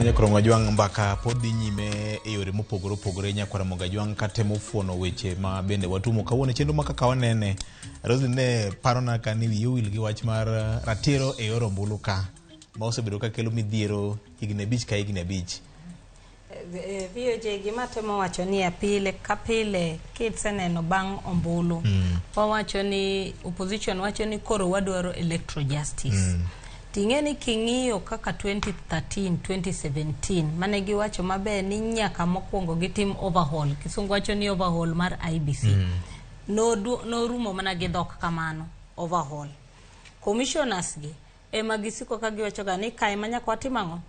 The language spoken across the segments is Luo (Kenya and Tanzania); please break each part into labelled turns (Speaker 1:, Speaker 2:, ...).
Speaker 1: Kamano nyakwar Ajwang', mbaka pod dhi nyime e yore mopogore opogore. Nyakwar Ajwang' katemo fuono weche ma bende watumo kawuono chenro ma kaka wanene. Roslyn ne parona ka ni wiyi owil gi wach mar ratiro e yor ombulu ka ma osebedo ka kelo midhiero higni 5 ka higni 5.
Speaker 2: VOJ, gima temo wacho ni pile ka pile kiseneno bang' ombulu, wawacho ni opposition wacho ni koro wadwaro electoral justice. Ting'e ni king'iyo kaka 2013 2017 mane giwacho maber ni nyaka mokwongo gitim overhaul, kisungu wacho ni overhaul mar IEBC, norumo mana gi dhok kamano. Overhaul commissioners gi ema gisiko ka giwacho ga ni kae ma nyaka watim ang'o,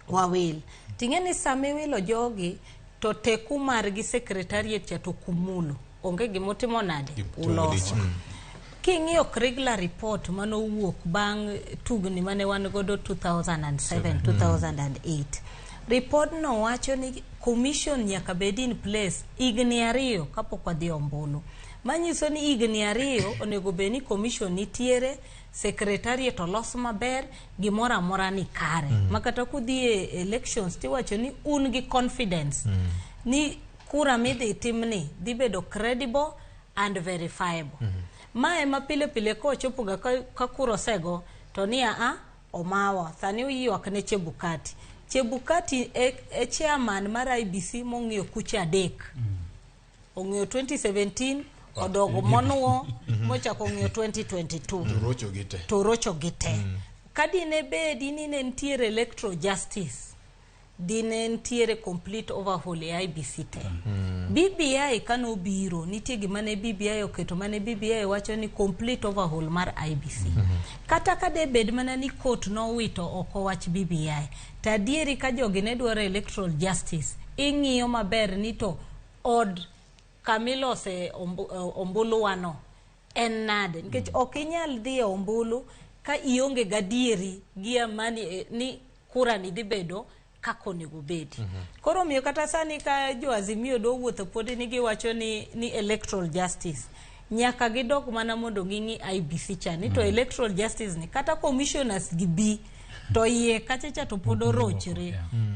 Speaker 2: wawil. Ting'e ni sama iwilo jogi to teku margi secretariat cha to kumulo onge gimotimo nade uloso. King'iyo Kriegler report manowuok bang' tugni mane wan godo 2007 2008, report no wacho ni commission nyaka bed in place higni 2 kapok wadhi ombulu, manyiso ni higni 2 onego bed ni commission nitiere, secretariat olos maber, gimoro amora ni kare, ma kata kudhi e elections tiwacho ni un gi confidence ni kura midhi timni dhi bedo credible and verifiable. Ma ema pile pile kochopo ga ka kura osego to ni a omawa. Sani oywak ne Chebukati. Chebukati e chairman mar IEBC mong'iyo kuche 3, ong'iyo 2017, odogo monuo mochako ong'iyo 2022.
Speaker 3: To rocho gi te.
Speaker 2: To rocho gi te. Ka dine bedi ni ne nitiere electoral justice, dine nitiere complete overhaul e IEBC te. BBI kanobiro, nitie gima ne BBI oketo, mane BBI wacho ni complete overhaul mar IEBC. Kata ka de bed mana ni court nowito oko wach BBI, to adieri ka jogi ne dwaro electoral justice, ing'iyo maber ni to od kamilose ombuluwano en nade, nikech ok inyal dhi e ombulu ka ionge gadieri gi amani ni kura ni dhi bedo kaka onego bedi. Koro omiyo kata sani ka jo Azimio do wuotho pod ni giwacho ni electoral justice, nyaka gidog mana mondo ging'i IEBC cha ni to electoral justice ni kata commissioners gi bi to iye kacha cha to pod orochre,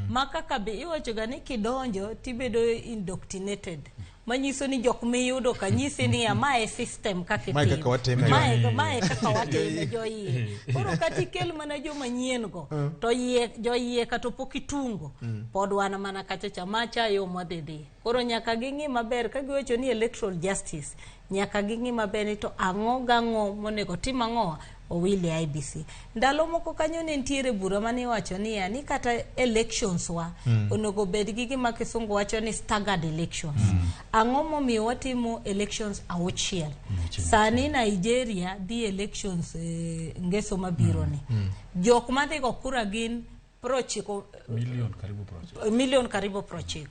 Speaker 2: ma kaka be iwacho ga ni kidonjo tibedo indoctrinated, manyiso ni jok miyudo ka nyisi ni mae system kaka
Speaker 1: Mae kaka
Speaker 2: itime.
Speaker 1: watime.
Speaker 2: Mae kaka watime joiye. Koro kata ikel mana joma nyien go to iye joiye kata pok itungo, pod wan mana kacha cha macha yo mwadhi dhi. Koro nyaka ging'i maber ka giwacho ni electoral justice, nyaka ging'i maber ni to ang'o gang'o monego tim, ang'o owil e IEBC. Ndalo moko kanyo ne nitiere bura mane iwacho niya ni kata elections wa onego bed gi gima kisungu wacho ni staggered elections. Ang'o momiyo watimo elections 6? Sani Nigeria dhi elections ngeso mabiro ni jok madhi go kura gin 90
Speaker 4: Milion karibu 90.
Speaker 2: Milion karibu 90.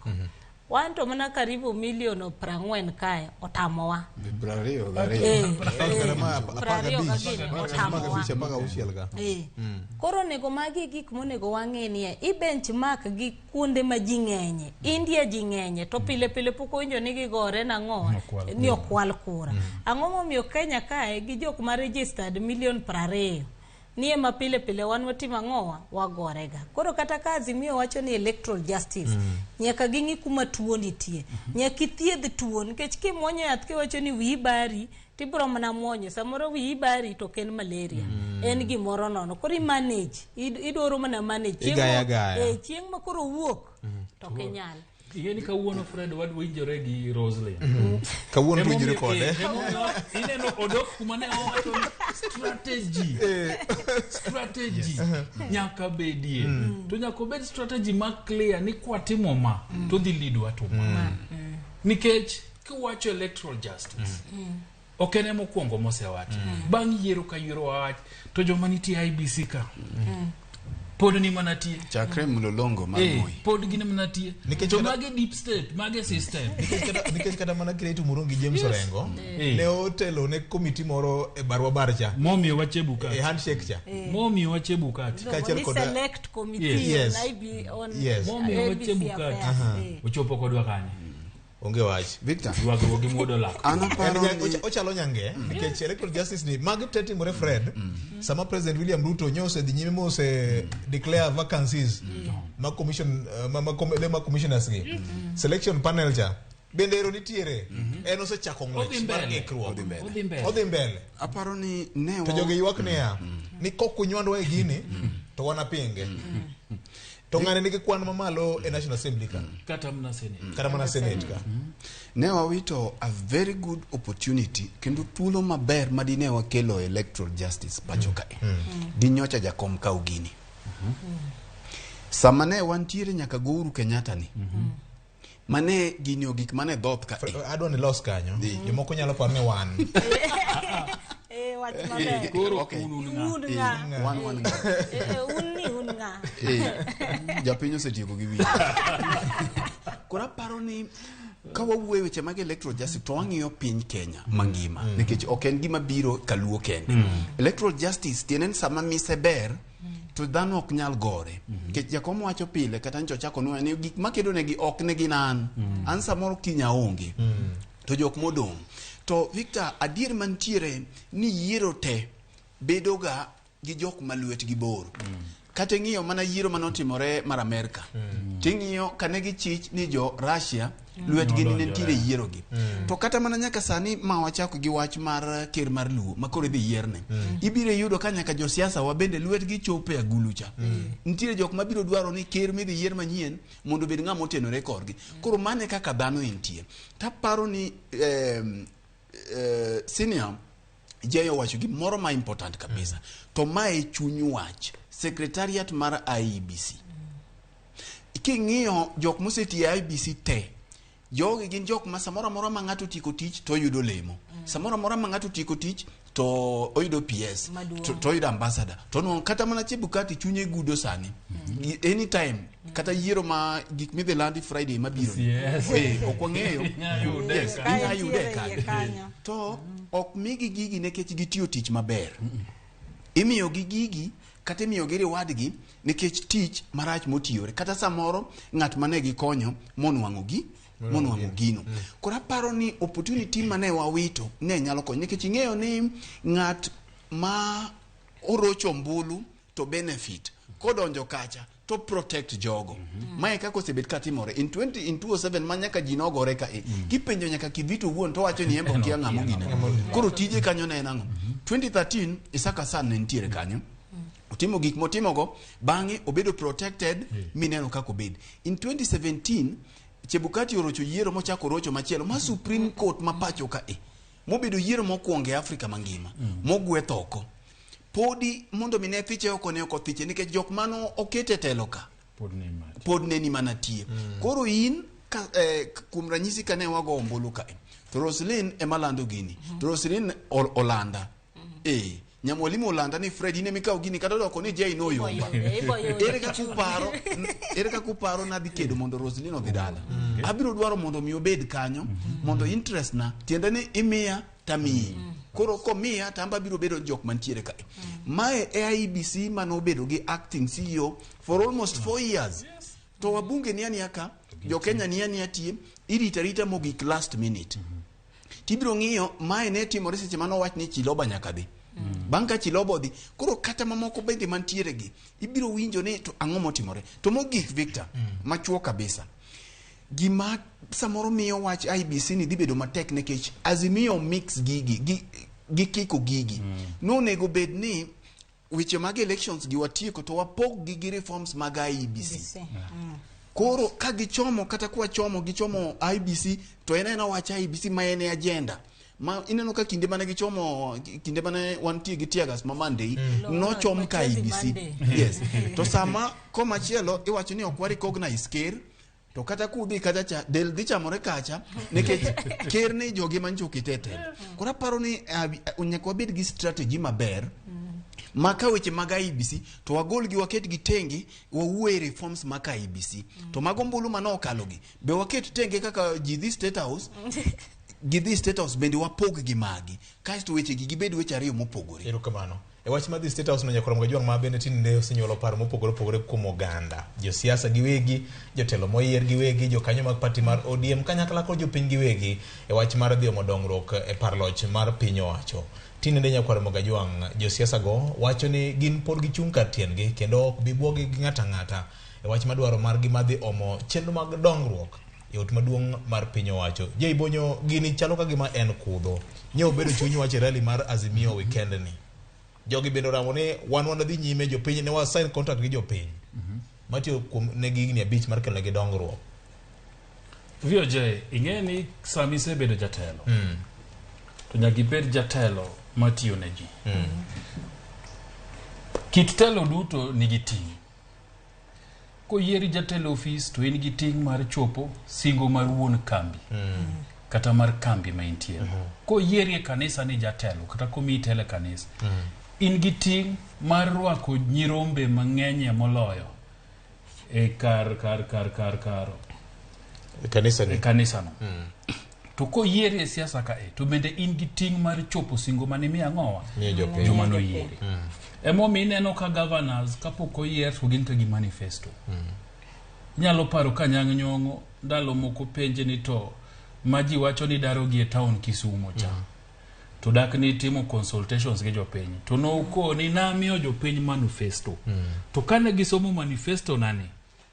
Speaker 2: Wan to mana karibu milion 40 kae otamowa.
Speaker 3: 22.
Speaker 1: Kata ma
Speaker 2: 25
Speaker 1: 15.
Speaker 2: gini otamowa.
Speaker 1: 15, 16 ka.
Speaker 2: Koro onego magi gik monego wang'e nie i benchmark gi kuonde ma ji ng'enye. India ji ng'enye to pile pile pok owinjo ni gigore nang'o
Speaker 4: Ni okwal
Speaker 2: ni okwal kura. Ang'o momiyo Kenya kae gi jok ma registered milion 20 ni ema pile pile wan watimo ang'owa wagorega? Koro kata ka Azimio wacho ni electoral justice, nyaka ging'i kuma tuo nitie, nyaka ithiedh tuo, nikech kimuonyo yath kiwacho ni wiyi bari tibiro mana muonyo samoro wiyi bari to ok en malaria, en gimoro nono. Koro i manage, idwaro mana manage.
Speaker 1: Igaya gaya.
Speaker 2: Chieng' ma koro wuok to ok inyal.
Speaker 4: Ing'e ni kawuono Fred wadwinjore gi Roslyn.
Speaker 1: Kawuono tuwinjore
Speaker 4: Emomiyo-
Speaker 1: kode.
Speaker 4: Emomiyo ineno odok kuma ne owacho ni strategy nyaka bedie, to nyaka obed strategy ma clear ni kwatimo ma to dhi lead to ma, nikech kiwacho electoral justice ok en emokwongo mosewacho bang' yiero ka yiero wawach to joma nitie IEBC ka pod ni mana tie.
Speaker 3: Chakre mlolongo mar Moi.
Speaker 4: Pod gin mana tie.
Speaker 1: Nikech
Speaker 4: To mage deep state, mage system.
Speaker 1: Nikech kata mana Kiraitu Murungi, James Orengo ne otelo ne komiti moro e barua bar cha
Speaker 4: momiyo Chebukati
Speaker 1: e handshake cha.
Speaker 4: Momiyo Chebukati.
Speaker 1: Kaachiel
Speaker 2: Ni select committee on IB, on
Speaker 4: Momiyo
Speaker 2: IEBC
Speaker 4: Chebukati
Speaker 2: affairs.
Speaker 4: Ochopo kodwa kanye.
Speaker 1: Onge wach.
Speaker 3: Victor,
Speaker 4: Ywagruok gi muodo lak.
Speaker 3: an
Speaker 1: En
Speaker 3: aparo ni
Speaker 1: ochalo nyange nikech electoral justice ni magi te timore Fred sama President William Ruto nyo osedhi nyime mose declare vacancies ma commission ma commissioners gi selection panel cha bende ero nitiere en osechako
Speaker 4: Odhi
Speaker 1: ng'wech mar
Speaker 4: mbele.
Speaker 1: ikruok
Speaker 3: Odhi mbele.
Speaker 4: Odhi mbele.
Speaker 1: odhi mbele
Speaker 3: aparo ni ne
Speaker 1: to jogi ywak niya ni kok unywandwa e gini to wanapinge to ng'ani nigi kwan mamalo e National Assembly ka
Speaker 4: Kata mana Senate.
Speaker 1: kata mana Senate ka
Speaker 3: ne wawito a very good opportunity kendo thuolo maber madine wakelo electoral justice pacho kae di nyocha jakom kaw gini sama ne wantiere nyaka go Uhuru Kenyatta ni mane gini ogik mane dhoth ka e.
Speaker 1: Adwa ni los kanyo jomoko nyalo paro ni wan
Speaker 2: Wach maber.
Speaker 4: Koro
Speaker 3: Okay.
Speaker 4: un un ng'a?
Speaker 2: Un ng'a?
Speaker 3: Wan ng'a?
Speaker 2: Un ni un ng'a?
Speaker 3: Japiny osetieko gi wiye. Koro aparo ni ka wawuoyo e weche mag electoral justice to wang'iyo piny Kenya mangima nikech ok en gima biro kaluo kende. Electoral justice tiende ni sama mise ber to dhano ok nyal gore. Nikech jakom wacho pile kata nyocha ochako nwoya ni gik makedo negi ok ne gin an. An samoro kiny aonge. To jok modong'. To Victor, adier mantiere ni yiero te bedoga gi jok ma lwetgi bor. Kata ing'iyo mana yiero manotimore mar Amerka. Ting'iyo kane gichich ni jo Russia lwetgi ne nitiere yiero gi. To kata mana nyaka sani ma wachako gi wach mar ker mar Luo ma koro idhi yierne. Ibiro yudo ka nyaka josiasa wa bende lwetgi chopo e agulu cha. Nitiere jok mabiro dwaro ni ker midhi yier manyien mondo obed ng'ama otenore korgi. Koro mano e kaka dhano entie. Taparo ni senior Jay owacho gimoro ma important kabisa. To mae chuny wach. Secretariat mar IEBC. King'iyo jok mosetiyo e IEBC te, jogi gin jok ma samoro amora ma ng'ato otieko tich to oyudo lemo. Samoro amora ma ng'ato otieko tich to oyudo PS, to oyudo ambassador. To onwang'o kata mana Chebukati chunye gudo sani. Anytime, kata yiero ma gik midhi landi Friday mabiro.
Speaker 4: Yes.
Speaker 3: Ok wang'eyo.
Speaker 4: Inyayude
Speaker 3: Yes,
Speaker 4: kanyo.
Speaker 3: inyayude
Speaker 2: Kanyo.
Speaker 3: kanyo. To ok migi gigi nikech gitiyo tich maber. Imiyo gi gigi kata imiyo gi reward gi nikech tich marach motiyore. Kata samoro ng'at mane gikonyo monwang'o gi monwang'o gino. Koro aparo ni opportunity mane wawito ne nyalo konyo nikech ing'eyo ni ng'at ma orocho ombulu to benefit kodonjo kacha to protect jogo. Mae kaka osebet katimore in 2007 ma nyaka ji nogore ka e. Kipenjo nyaka Kivito owuon to wacho ni en be okia ng'ama ogine. Koro tije kanyo ne en ang'o? 2013 Isaka Hassan ne nitiere kanyo. Otimo gik motimogo, bang'e obedo protected mineno kaka obed. In 2017 Chebukati orocho yiero mochako orocho machielo ma Supreme Court ma pacho ka e. Mobedo yiero mokwongo e Afrika mangima. Mogweth oko. Podi mondo mi ne thiche oko ne ok othiche nikech jok mano okete telo ka pod ne ni mana tie. Koro in ka, kuom ranyisi kane wago ombulu kae to Roslyn ema lando gini. To Roslyn olanda. Nyamwalimu olanda ni Fred in ema ikawo gini kata odoko ni Jay noyomba. Ere kaka uparo nadhi kedo mondo Roslyn odhi dala. Abiro dwaro mondo mi obed kanyo mondo interest na tiende ni imiya tamiyi. Koro komiya to amba biro bedo jok mantiere kae. Mae e IEBC manobedo gi acting CEO for almost 4 years. To wabunge ni ania ka, jo Kenya ni ania tie, irita rita mogik last minute. Tibiro ng'iyo mae ne timore seche mane owach ni Chiloba nyaka dhi. Bang' ka Chiloba odhi, koro kata mamoko bende mantiere gi, ibiro winjo ni to ang'o motimore. To mogik Victor, machuo kabisa. Gima samoro miyo wach IEBC ni dhi bedo matek nikech Azimio mix gigi, gi kiko gigi. Nonego bed ni weche mag elections gi watieko to wapog gi gi reforms mag IEBC. Koro ka gichomo kata kwa chomo gichomo IEBC to en ena wach IEBC ma en e agenda. Ma ineno ka kinde mane gichomo kinde mane wantie gi tear gas ma Monday nochom ka IEBC. Yes. To sama komachielo iwacho ni ok wa recognize ker to kata kudhi kacha cha del dhi chamore kacha nikech ker ni jogi mancho okete e telo. Koro aparo ni nyaka wabed gi strategy maber ma ka weche mag IEBC to wagol gi waket gi tenge wawuo e reforms mag IEBC. To mago ombulu mane okalo gi be waket tenge kaka ji dhi State House. Gidhi State House bende wapog gi magi. Kaeto weche gi gibed weche ariyo mopogore.
Speaker 1: Erokamano. E wach madhi State House no nyakwar Mogajwang' ma bende tinde osenyuolo paro mopogore opogore kuom oganda. Josiasa giwegi, jotelo moyier giwegi, jokanyo mag party mar ODM kanyakla kod jopiny giwegi e wach mar dhi omo dongruok e par loch mar piny owacho. Tinende nyakwar Mogajwang' josiasa go wacho ni gin pod gichung' kar tiendgi kendo ok bi buogi gi ng'ato ang'ata e wach madwaro margi madhi omo chenro mag dongruok e ot maduong' mar piny owacho. Jay Bonyo, gini chalo ka gima en kudho. Nye obedo chuny wach e rally mar Azimio weekend ni. Jogi bende oramo ni wan wanadhi nyime jopiny ne wa sign contract gi jopiny. Matiyo kuom ne gi higni 5 mar kelo negi dongruok.
Speaker 4: VOJ, ing'e ni sama isebedo jatelo to nyaka ibed jatelo matiyo ne ji. Kit telo duto nigi ting'. Koyieri jatelo ofis to in gi ting' mar chopo singo mar wuon kambi kata mar kambi ma intie. Koyieri e kanisa ni jatelo kata komiyi telo e kanisa, in gi ting' mar rwako nyirombe mang'eny moloyo e kar kar kar kar kar
Speaker 1: Kanisa ni.
Speaker 4: e kanisano. To koyieri e siasa kae to bende in gi ting' mar chopo singo mane imiyo ang'owa
Speaker 1: Miyo jopiny.
Speaker 4: joma noyieri. Emomiyo ineno ka governors kapok oyier to gin ka gi manifesto. Inyalo paro ka Anyang' Nyong'o ndalo moko penje ni to ma ji wacho ni daro gi e town Kisumo cha. To dak ni timo consultations gi jopiny. To nokoni namiyo jopiny manifesto. To kane gisomo manifesto nani,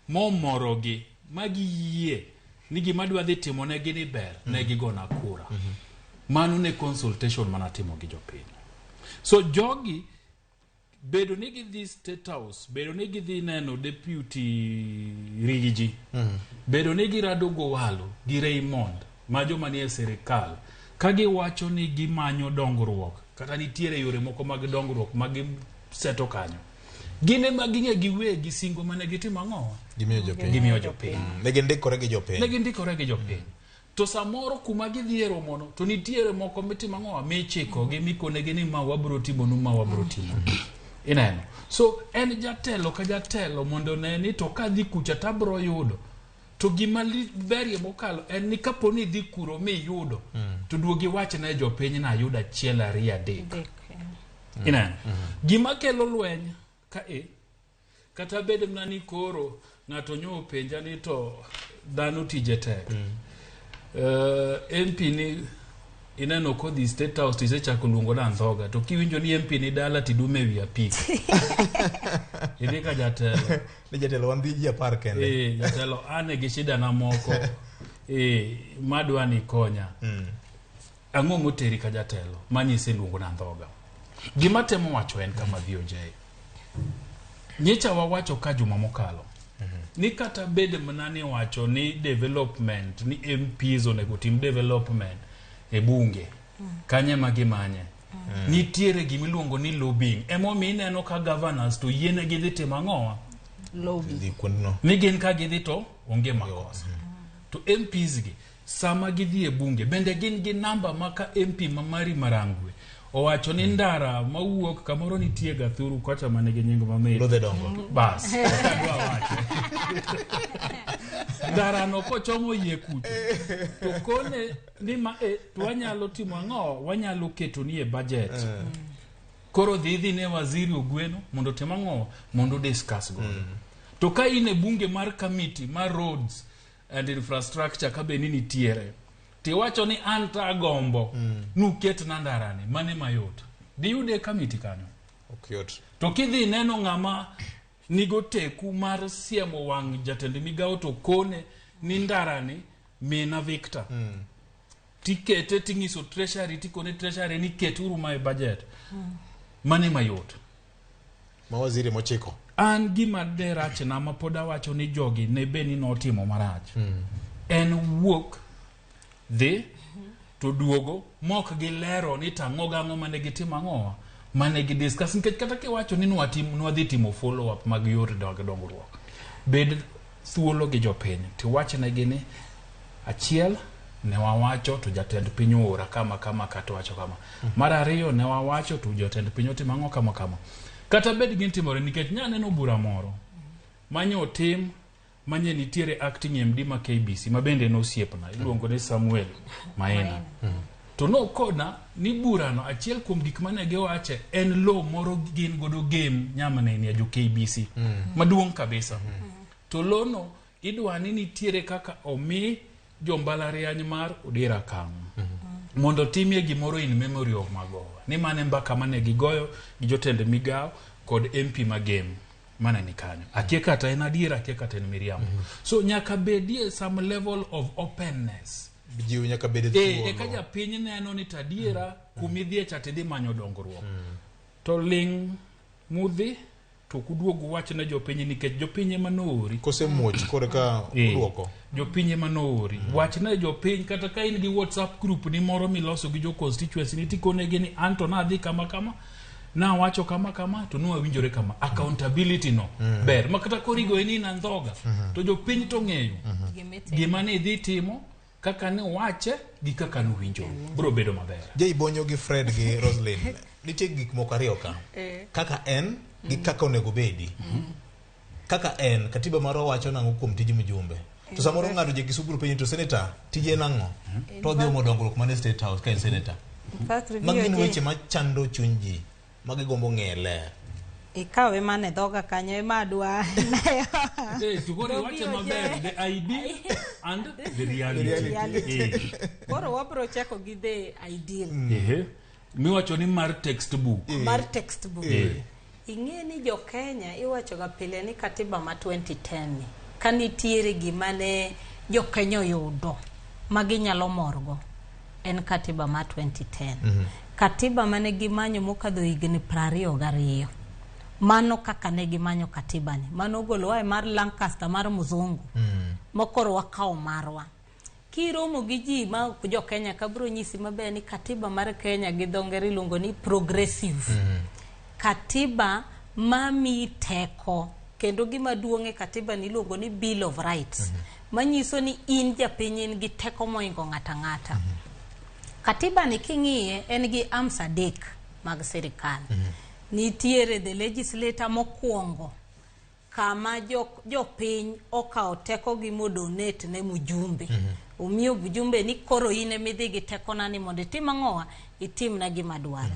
Speaker 4: momorogi ma giyie ni gima adwa dhi timo negi ni ber, ne gigona kura. Mano ne consultation manatimo gi jopiny. So jogi bedo ni gidhi State House, bedo ni gidhi neno deputy Rigiji, bedo ni girado Gowalo gi Raymond ma joma nie sirikal ka giwacho ni gimanyo dongruok kata nitiere yore moko mag dongruok ma giseto kanyo, gin ema ging'e giwegi singo mane gitimo ang'o?
Speaker 1: Gimiyo jopiny.
Speaker 4: Gimiyo jopiny.
Speaker 1: Ne gindikore gi jopiny.
Speaker 4: Ne gindikore gi jopiny. To samoro kuma gidhi e romono to nitiere moko mitimo ang'o michikogi mikonegi ni ma wabro timonu ma wabro timonu. Ineno. So en jatelo ka jatelo mondo one ni to kadhi kucha tabro yudo. To gima berie mokalo en ni kapo ni idhi kuro miyudo to duogi wachne jopiny na ayudo 1 2 3. Ineno. Gima kelo lweny ka e kata bed mana ni koro ng'ato nyo openja ni to dhano tije tek. MP ni ineno kodhi State House tisechako luongo na andhoga to kiwinjo ni MP ni dala tidume wi apiko. Idhi ka jatelo.
Speaker 1: Ni jatelo wan dhi ji 10 kende.
Speaker 4: Jatelo ane gi shida na moko. Madwa ni konya. Ang'o moteri ka jatelo manyise luongo na andhoga. Gima temo wacho en kama VOJ. Nyicha wawacho ka juma mokalo ni kata bed mana ni wacho ni development ni MPs onego tim development e bunge kanye ma gimanye nitiere gimiluongo ni lobbying. Emomiyo ineno ka governors to yiene gidhi timo ang'owa
Speaker 2: Lobby.
Speaker 1: Dhi kuondno.
Speaker 4: Ni gin ka gidhi to onge makosa. To MPs gi sama gidhi e bunge bende gin gi namba ma ka MP ma Mari Marangwe owacho ni ndara mawuok kamoro nitie Gathuru kocha manigi nying mamit.
Speaker 1: Lodhe dongo.
Speaker 4: Bas, ok adwa wacho. Ndara no kochomo yie kucho. To kone ni ma to wanyalo timo ang'o? Wanyalo keto ni e budget. Koro dhi ne waziri Ogweno mondo otim ang'o? Mondo discuss godo. To ka in e bunge mar committee mar roads and infrastructure ka be ni nitiere tiwacho ni an to agombo nuket na ndarani mane mayot diyude e committee kanyo.
Speaker 1: Ok yot.
Speaker 4: To kidhi neno ng'ama nigo teku mar siemo wang' jatend migawo to kone ni ndarani mina Victor. Tikete ting'iso treasury tikone treasury ni keturu ma e budget. Mane mayot.
Speaker 1: Ma waziri mochiko.
Speaker 4: An gima de rachna ma pod awacho ni jogi ne be ni notimo marach. En wuok dhi to duogo mok gilero ni tang'o gang'o mane gitimo ang'owa mane gidiscuss nikech kata kiwacho ni nwadhi timo follow up mag yore mag dongruok. Bed thuolo gi jopiny tiwachnegi ni achiel ne wawacho to jatend piny oora kama kama kata wacho kama. Mar ariyo ne wawacho to jatend piny otimo ang'o kama kama. Kata bed gin timore nikech nya neno bura moro manyo tim manye nitiere acting MD ma KBC ma bende en osiepna iluongo ni Samuel Maina. To nokona ni burano achiel kuom gik mane giwache en lo moro gin godo game nyamneni ya jo KBC maduong' kabisa. To lono idwa ni nitiere kaka omi jombalariany mar Odera Kang'o mondo timie gimoro in memory of Magoha. Ni mane mbaka mane gigoyo gi jotend migao kod MP ma Gem mane ni kanyo. Akia kata en adier, akia kata en miriambo. So nyaka bedie some level of openness.
Speaker 1: Jiw nyaka bed e
Speaker 4: Eh, eka
Speaker 1: thuolo.
Speaker 4: japiny neno ni tadiera kumidhie cha tidhi manyo dongruok. To ling' mudhi to kuduog wach ne jopiny nikech jopiny ema noori.
Speaker 1: Kose muoch koro ka
Speaker 4: Eh,
Speaker 1: uduoko.
Speaker 4: Jopiny ema noori. Wach ne jopiny kata ka in gi WhatsApp group ni moro miloso gi jo constituency ni tikonegi ni anto nadhi kama kama nawacho kama kama to nwawinjore kama accountability no ber ma kata koro igoye ni in andhoga to jopiny to ng'eyo
Speaker 2: Gimitimo.
Speaker 4: gima ne idhi timo kaka ne wache gi kaka nuwinjo biro bedo maber.
Speaker 1: Jay Bonyo gi Fred gi Roslyn nitie gik moko ariyo ka kaka en gi kaka onego bedi. Kaka en katiba marwa wacho nang'o kuom tij mjumbe to samoro ng'ato je Kisumu penjo to senator tije nang'o to odhi omo dongruok mane state house ka en senator.
Speaker 2: In fact,
Speaker 1: Magi gin
Speaker 2: VOJ
Speaker 1: weche machando chuny ji magigombo ng'e ler.
Speaker 2: ikawe mana e dhoga kanyo ema adwa
Speaker 4: Eh, to koro iwache maber the ideal and the reality.
Speaker 2: Reality.
Speaker 4: Eh.
Speaker 2: Koro wabro chako gi the ideal
Speaker 4: Ehe. Miwacho ni mar textbook.
Speaker 2: mar textbook.
Speaker 4: Eh.
Speaker 2: Ing'e ni jo Kenya iwacho ga pile ni katiba ma 2010 ni ka nitiere gima ne jo Kenya oyudo ma ginyalo morgo en katiba ma 2010. Katiba mane gimanyo mokadho higni 22. Mano kaka ne gimanyo katiba ni. Mano ogolowa e mar Lancaster mar mzungu. Mokoro wakawo marwa. Kiromo gi ji ma ok jo Kenya ka biro nyisi maber ni katiba mar Kenya gi dho ngere iluongo ni progressive. Katiba mamiyi teko kendo gima duong' e katiba ni iluongo ni Bill of Rights manyiso ni in japiny in gi teko moingo ng'ata ng'ata. Katiba ni king'iye en gi arms adek mag sirikal. Nitiere the legislator mokwongo kama jopiny okawo tekogi modonate ne mjumbe. Omiyo mjumbe ni koro in emidhi gi tekona ni mondo itim ang'owa itimna gima dwaro.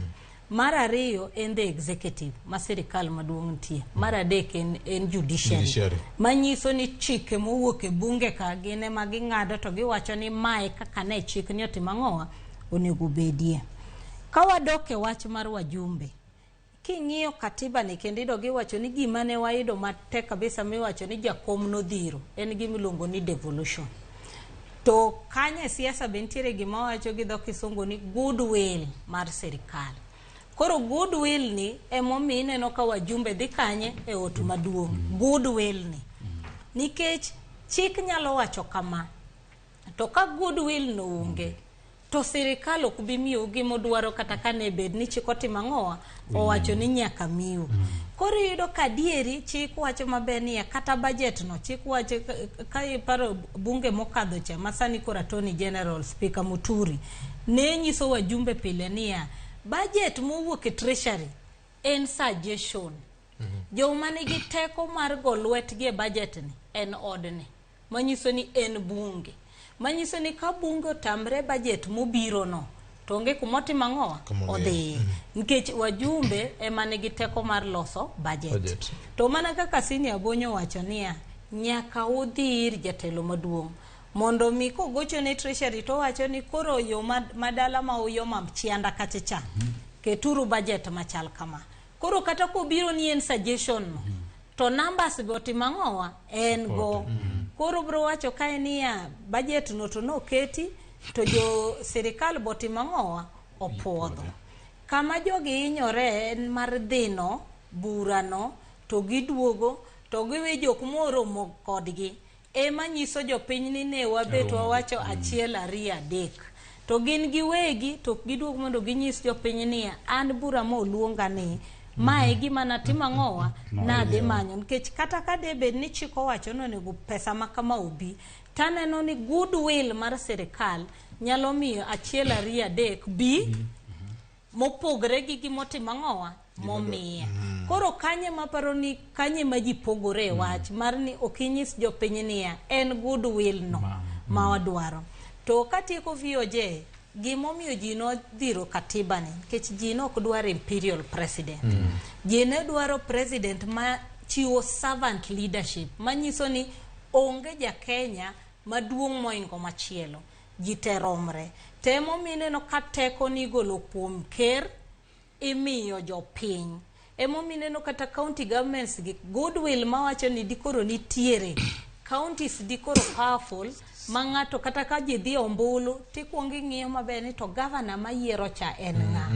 Speaker 2: Mar ariyo en the executive ma sirikal maduong' nitie. Mar adek en judiciary.
Speaker 1: Judiciary.
Speaker 2: Manyiso ni chike mowuok e bunge ka gin ema ging'ado to giwacho ni mae kaka ne chik ni otimo ang'owa onego bedie. Ka wadok e wach mar wajumbe, king'iyo katiba ni kendo idog iwacho ni gima ne wayudo matek kabisa miwacho ni jakom nodhiro en gima iluongo ni devolution. To kanyo e siasa be nitiere gima wacho gi dho kisungu ni goodwill mar sirikal. Koro goodwill ni emomiyo ineno ka wajumbe dhi kanye e ot maduong'. Goodwill ni. Nikech chik nyalo wacho kama, to ka goodwill no onge, to sirikal ok bi miyou gimodwaro kata ka ne bed ni chik otimo ang'owa owacho ni nyaka miu. Koro iyudo ka adieri chik wacho maber niya kata budget no chik wacho ka iparo bunge mokadho cha ma sani koro Attorney General Speaker Muturi ne nyiso wajumbe pile niya budget mowuok e treasury en suggestion. Joma nigi teko mar go lwetgi e budget ni en odni manyiso ni en bunge. Manyiso ni ka bunge otamre budget mobiro no to onge kumotimo ang'owa
Speaker 1: Kuma odhiye.
Speaker 2: odhiye. Nikech wajumbe ema nigi teko mar loso budget.
Speaker 1: Budget.
Speaker 2: To mana kaka Senior Bonyo wacho niya, nyaka udhi ir jatelo maduong' mondo mi kogocho ne treasury to owacho ni koro yo madala ma uyoma chianda kacha cha keturu budget machal kama. Koro kata kobiro ni en suggestion no to numbers be otimo ang'owa en go. Koro bro wacho kae niya budget no to noketi to jo sirikal botimo ang'owa opuodho. Kama jogi hinyore en mar dhino burano to giduogo to giwe jok moromo kodgi ema nyiso jopiny ni ne wabet wawacho 1 2 3 to gin giwegi to ok giduog mondo ginyis jopiny niya an bura moluonga ni mae gima natimo ang'owa nadhi manyo nikech kata ka de bed ni chik owacho ni onego pesa ma kama obi taneno ni goodwill mar sirikal nyalo miyo 1 2 3 bi mopogre gi gimotimo ang'owa momiye. Koro kanye maparo ni kanye ma ji pogore e wach mar ni ok inyis jopiny niya en goodwill no ma wadwaro. To katieko VOJ, gimomiyo ji nodhiro katiba ni nikech ji ne ok dwar imperial president. Ji ne dwaro president ma chiwo servant leadership manyiso ni onge ja Kenya maduong' moingo machielo. Ji te romre. To emomiyo ineno ka teko nigolo kuom ker imiyo jopiny. Emomiyo ineno kata county governments gi goodwill mawacho ni dikoro nitiere counties dikoro powerful ma ng'ato kata ka ji dhi ombulu tikuongo ing'iyo maber ni to governor mayiero cha en ng'a,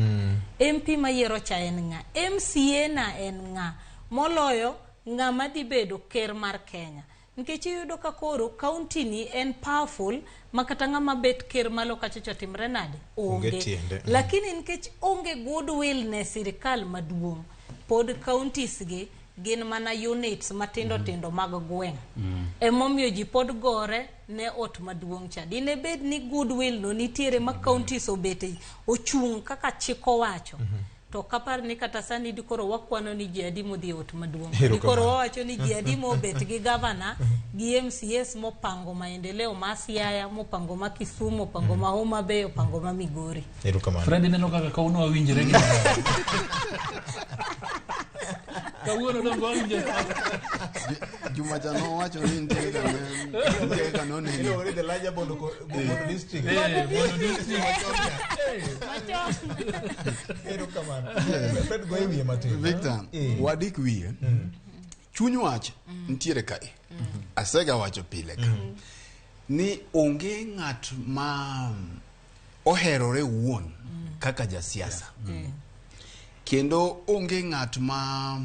Speaker 2: MP mayiero cha en ng'a, MCA na en ng'a, moloyo ng'ama dhi bedo ker mar Kenya. Nikech iyudo ka koro county ni en powerful ma kata ng'ama bet ker malo kacha cha timre nade?
Speaker 1: Onge
Speaker 2: Onge.
Speaker 1: tiende.
Speaker 2: Lakini nikech onge goodwill ne sirikal maduong', pod counties gi gin mana units matindo tindo mag gweng'. Emomiyo ji pod gore ne ot maduong' cha. Dine bed ni goodwill no nitiere ma counties obete ochung' kaka chik owacho. To ok apar ni kata sani dikoro wakwano ni ji adi modhi e ot maduong'.
Speaker 1: Erokamano.
Speaker 2: Dikoro wawacho ni ji adi mobet gi gavana gi MCAs mopango maendeleo ma Siaya, mopango ma Kisumu, opango ma Homa Bay, opango ma Migori.
Speaker 1: Erokamano.
Speaker 4: Fred ineno kaka kawuono wawinjre gi kawuono dongo wawinjre
Speaker 3: Juma cha nowacho ni nitie kaka nitie kaka noneno.
Speaker 1: Iluongo ni the larger Bondo, Bondo district.
Speaker 4: Eh, Bondo district. Eh,
Speaker 1: Erokamano. Fred go e wiye matin.
Speaker 3: Victor,
Speaker 1: Eh.
Speaker 3: wadik wiye. Chuny wach nitiere kae. Asega wacho pile ka. Ni onge ng'at ma oherore owuon kaka jasiasa. Kendo onge ng'at ma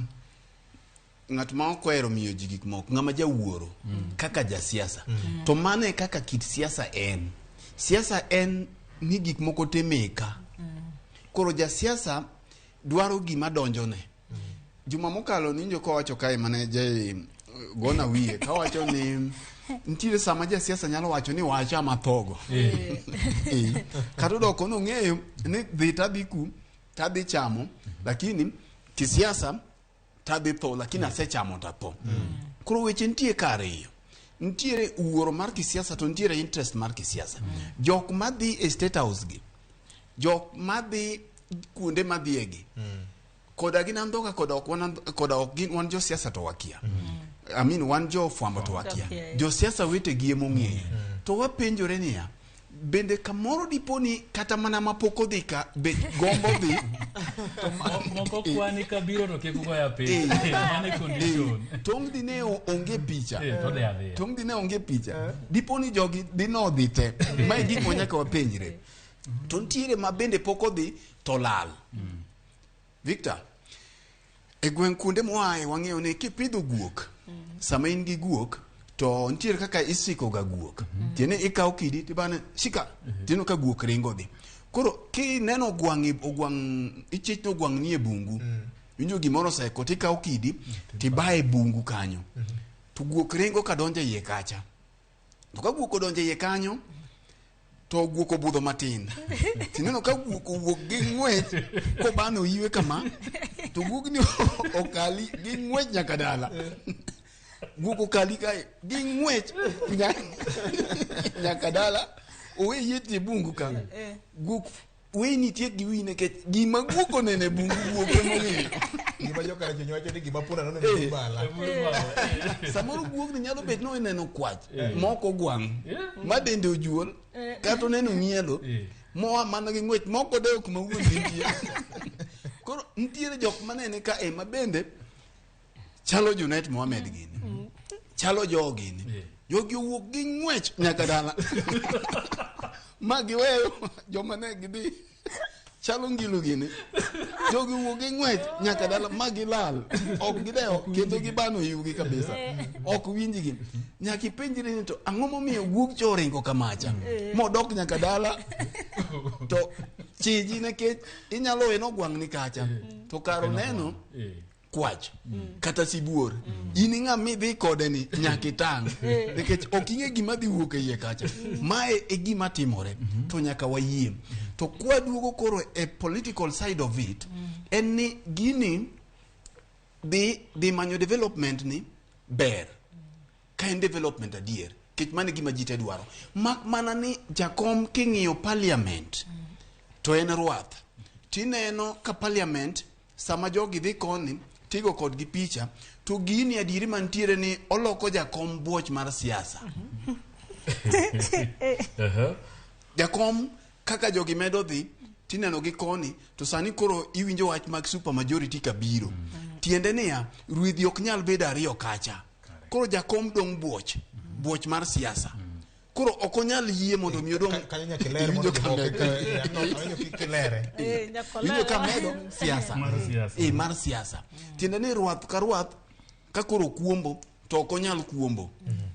Speaker 3: ok ohero miyo ji gik moko, ng'ama jawuoro kaka jasiasa. To mano e kaka kit siasa en. Siasa en ni gik moko te meka. Koro jasiasa dwaro gima donjone. Juma mokalo ninjo kowacho kae mane je gona wiye kawacho ni nitiere sama jasiasa nyalo wacho ni wacha mathogo. Eh. Kata odoko nong'eyo ni dhi tadhi ku tadhi chamo lakini kisiasa tadhi tho lakini asechamo tatho. Koro weche nitie kariyo. Nitiere wuoro mar kisiasa to nitiere interest mar kisiasa. Jok madhi e state house gi, jok madhi kuonde madhiye gi, koda gin andhoga koda ok wan koda ok gin wan josiasa to wakia. I mean wan jofwambo to wakia.
Speaker 2: Wakia,
Speaker 3: Josiasa wetegi emong'eyo. To wapenjore niya, bende kamoro dipo ni kata mana mapok odhi ka be gombo dhi
Speaker 4: moko kwani kabiro to kik ugoya piny.
Speaker 3: Eh.
Speaker 4: Mano e condition.
Speaker 3: tong' dhi ne onge picha.
Speaker 4: Eh, to odhi adhiya.
Speaker 3: Tong' dhi ne onge picha. Dipo ni jogi dhi nodhi te. Ma e gik ma nyaka wapenjre. To nitiere ma bende pok odhi to lal. Victor, e gweng' kuonde moaye wang'eyo ni kipidho guok, sama in gi guok, to nitiere kaka isiko ga guok. Tiende ni ikawo kidi tibane shika, tineno ka guok ringo dhi. Koro kineno ogwang' ogwang' ichich ni ogwang' nie bungu, iwinjo gimoro oseko tikawo kidi tibaye e bungu kanyo. To guok ringo ka donjo e iye kacha. To ka guok odonjo e iye kanyo, to guok obudho matin. Tineno ka guok owuok gi ng'wech kobano iwe kama, to guogni okali gi ng'wech nyaka dala. Guok okali kae gi ng'wech nyaka dala, owe yie tie bungu ka. Guok we nitie gi wiyi nikech gima guok oneno e bungu guok emong'eyo.
Speaker 1: Gima jokarachuonyo wacho ni gima punda noneno e bala.
Speaker 3: Samoro guogni nyalo bet ni oneno kwach mok ogwang' ma dende ojuol kata oneno nyielo moa mana gi ng'wech mok odewo kuma wuon nitie. Koro nitiere jok manene ka e ma bende chalo Junet Mohamed gini, chalo jogo gini. Jogi owuok gi ng'wech nyaka dala ma giweyo joma ne gidhi chalo ngilo gini. Jogi owuok gi ng'wech nyaka dala ma gilal, ok gidewo kendo gibano yugi kabisa, ok winjgi. Nyaka ipenjri ni to ang'o momiyo guog cha oringo kamacha modok nyaka dala to chiji nikech inyalo weno gwang' ni kacha to kar oneno kwach kata sibuor in ing'a midhi kode ni nyaka itang' nikech ok ing'e gima dhi wuok e iye kacha. Mae e gima timore to nyaka wayie. To kwaduogo koro e political side of it, en ni gini Dhi manyo development ni ber ka en development adier, nikech mano e gima ji te dwaro, mak mana ni jakom king'iyo parliament to en rwath tineno ka parliament sama jogi dhi koni tigo kodgi picha to gini adieri mantiere ni oloko jakom buoch mar siasa. Jakom kaka jogi medo dhi tineno gi koni to sani koro iwinjo wach mag super majority kabiro. Tiende niya, rwedhi ok nyal bedo ariyo kacha. Koro jakom dong' buoch, buoch mar siasa. Koro ok onyal yie mondo mi odong'.
Speaker 1: Kanyo nyaka iler mondo
Speaker 3: Iwinjo ka
Speaker 1: jomoko
Speaker 3: medo.
Speaker 1: no, awinjo kik ilere.
Speaker 2: Nyaka
Speaker 3: Iwinjo ka
Speaker 2: oler.
Speaker 3: medo siasa.
Speaker 4: Mar siasa.
Speaker 3: Mar siasa. Tiende ni rwath ka rwath ka koro kuombo to ok onyal kuombo.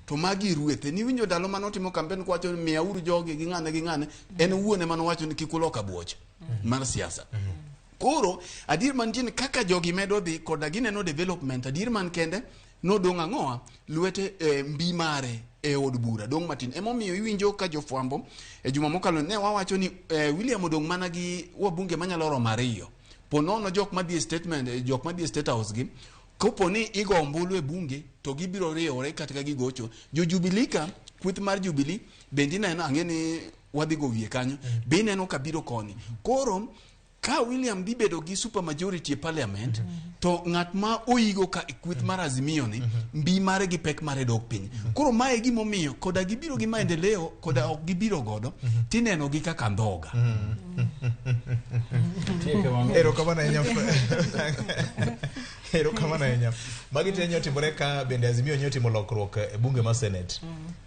Speaker 3: To magi rwethe. Niwinjo ndalo mane otimo campaign kowacho ni miyauru jogi gi ng'ane gi ng'ane. En owuon ema nowacho ni kik ulok abuoch mar siasa. Koro adier mantie ni kaka jogi medo dhi koda gineno development adier man kende nodong' ang'owa lwete mbi mare e od bura dong' matin. Emomiyo iwinjo ka jofwambo e juma mokalo ne wawacho ni William odong' mana gi wabunge manyalo romo ariyo. Po nono jok madhi e statement, jok madhi e state house gi kopo ni igo ombulu e bunge to gibiro riwore kata ka gigocho. Jo Jubilee ka kweth mar Jubilee bende ineno ang'e ni wadhi go wiye kanyo be ineno ka biro koni. Koro ka William dhi bedo gi super majority e parliament to ng'at ma oigo ka e kweth mar Azimio ni mbi mare gi pek mare dok piny. Koro mae e gimomiyo koda gibiro gi maendeleo koda ok gibiro godo tineno gi kaka ndhoga.
Speaker 4: Tieke mano.
Speaker 1: Erokamano ahinya. Erokamano ahinya. Magi te nyotimore ka bende Azimio nyotimo lokruok e bunge mar Senate.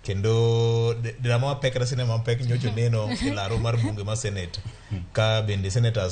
Speaker 1: Kendo drama mapek kata sinema mapek nyocha neno e laro mar bunge mar Senate. Ka bende senators